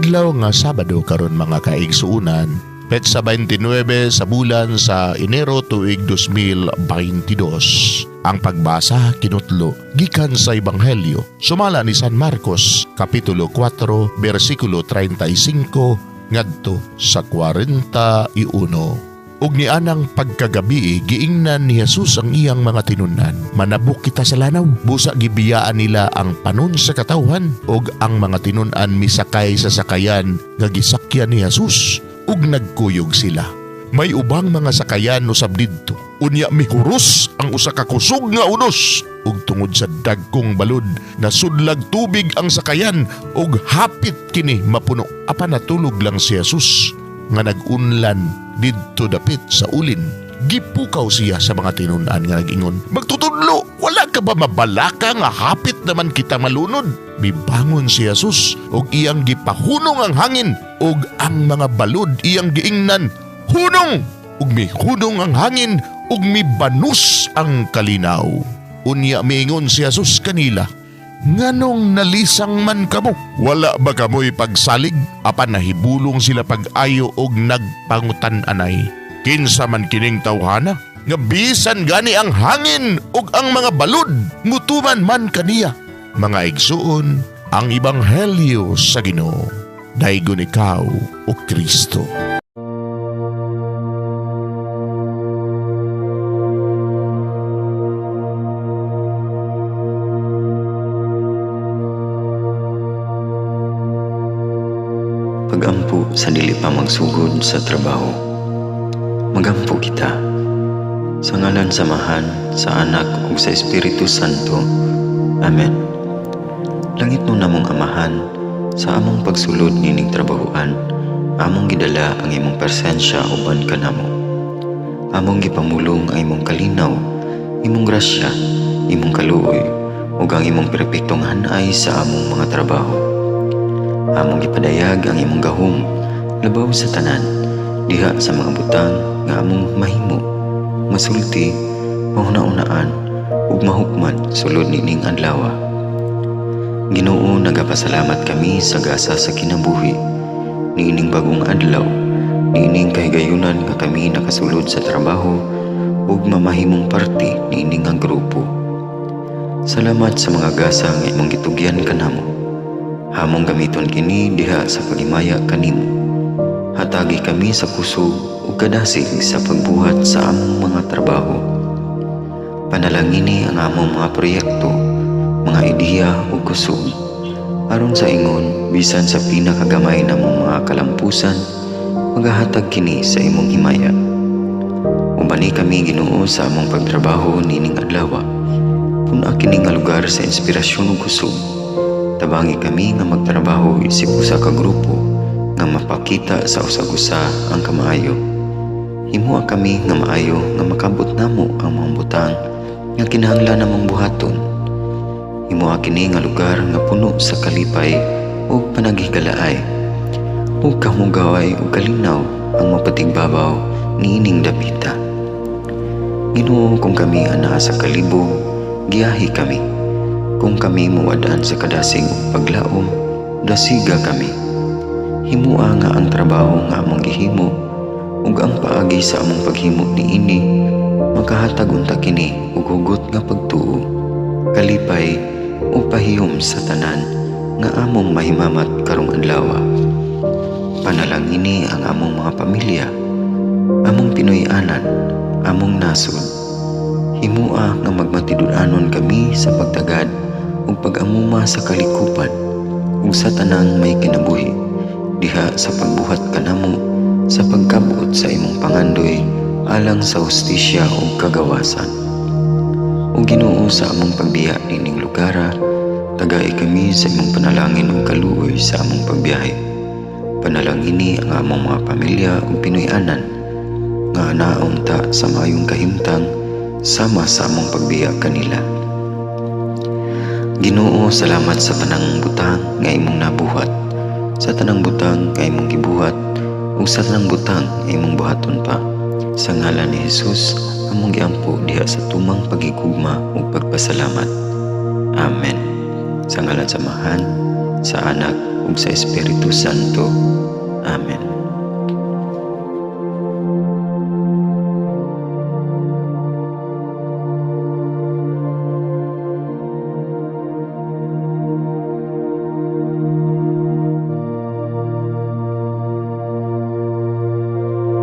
Adlaw nga Sabado karon, mga kaigsuunan, petsa 29 sa bulan sa Enero, tuig 2022. Ang pagbasa kinutlo gikan sa Ebanghelyo sumala ni San Marcos, kapitulo 4, bersikulo 35 ngadto sa 41. Ug nianang pagkagabi, giingnan ni Jesus ang iyang mga tinun-an, "Manabok kita sa lanaw." Busa gibiyaan nila ang panon sa katawhan ug ang mga tinun-an misakay sa sakayan nga gisakyan ni Jesus ug nagkuyog sila. May ubang mga sakayan usab didto. Unya mihuros ang usa ka kusog nga unos ug tungod sa dagkong balod, nasudlag tubig ang sakayan ug hapit kini mapuno. Apan natulog lang si Jesus nga nag-unlan didto dapit sa ulin. Gipukaw siya sa mga tinun-an nga nag-ingon, "Magtutudlo, wala ka ba mabalaka nga hapit naman kita malunod?" Mibangon si Jesus ug iyang gipahunong ang hangin ug ang mga balod. Iyang giingnan, "Hunong!" Ug mihunong ang hangin ug mibanus ang kalinaw. Unya miingon si Jesus kanila, "Nganong nalisang man kamo? Wala ba kamoy pagsalig?" Apan nahibulong sila pag-ayo og nagpangutan-anay, "Kinsa man kining tawhana nga bisan gani ang hangin ug ang mga balod mutuman man kaniya?" Mga igsuon, ang ebanghelyo sa Ginoo. Daygon ikaw, o Kristo. Pagampo sa dili pa magsugod sa trabaho. Magampo kita. Sa ngalan sa Amahan, sa Anak ug sa Espiritu Santo. Amen. Langitnon namong Amahan, sa among pagsulod nining trabahoan, among gidala ang imong presensya uban kanamo. Among gipamulong ang imong kalinaw, imong grasya, imong kaluoy, ug ang imong perpektong hanay sa among mga trabaho. Among gipadayag ang imong gahom labaw sa tanan diha sa mga butang nga among mahimo, masulti, mahuna-unaan ug mahukman sulod nining adlaw. Ginoo, nagapasalamat kami sa gasa sa kinabuhi niining bagong adlaw, niining kahigayunan nga kami nakasulod sa trabaho ug mamahimong parte niini nga grupo. Salamat sa mga gasa nga imong gitugyan kanamo. Among gamiton kini diha sa paghimaya kanimo. Hatagi kami sa kusog ug kadasig sa pagbuhat sa among mga trabaho. Panalangini ang among mga proyekto, mga ideya ug kusog, aron sa ingon bisan sa pinakagamay namong mga kalampusan, magahatag kini sa imong himaya. Ubani kami, Ginoo, sa among pagtrabaho nining adlaw. Pun-a kini nga lugar sa inspirasyon ug kusog. Tabangi kami nga magtrabaho isip usa ka grupo nga mapakita sa usag-usa ang kamaayo. Himoa kami nga maayo nga makabot namo ang mga butang nga kinahanglan namong buhaton. Himoa kini nga lugar nga puno sa kalipay ug panaghigalaay, ug kamugaway ug kalinaw ang mapatigbabaw niining dapita. Ginoo, kung kami anaa sa kalibog, giyahi kami. Kung kami muwad-an sa kadasig ug paglaom, dasiga kami. Himoa nga ang trabaho nga among gihimo ug ang paagi sa among paghimo niini makahatag unta kini og hugot nga pagtuo, kalipay ug pahiyom sa tanan nga among mahimamat karong adlaw. Panalangini ang among mga pamilya, among Pinoy-anan, among nasod. Himoa nga magmatinud-anon kami sa pagtagad ug pag-amuma sa kalikupan ug sa tanang may kinabuhi diha sa pagbuhat kanamo sa pagkabot sa imong pangandoy alang sa hustisya ug kagawasan. O Ginoo, sa among pagbiya nining lugara, tagai kami sa imong panalangin ug kaluoy sa among pagbiyahe. Panalangini ang among mga pamilya ug Pinoy-anan nga naunta sa maayong kahimtang sama sa among pagbiya kanila. Ginoo, salamat sa tanang butang nga imong nabuhat, sa tanang butang nga imong gibuhat, ug sa tanang butang nga imong buhaton pa. Sa ngalan ni Jesus, among giampo diha sa tumang pagigugma ug pagpasalamat. Amen. Sa ngalan sa Amahan, Sa Anak ug sa Espiritu Santo. Amen.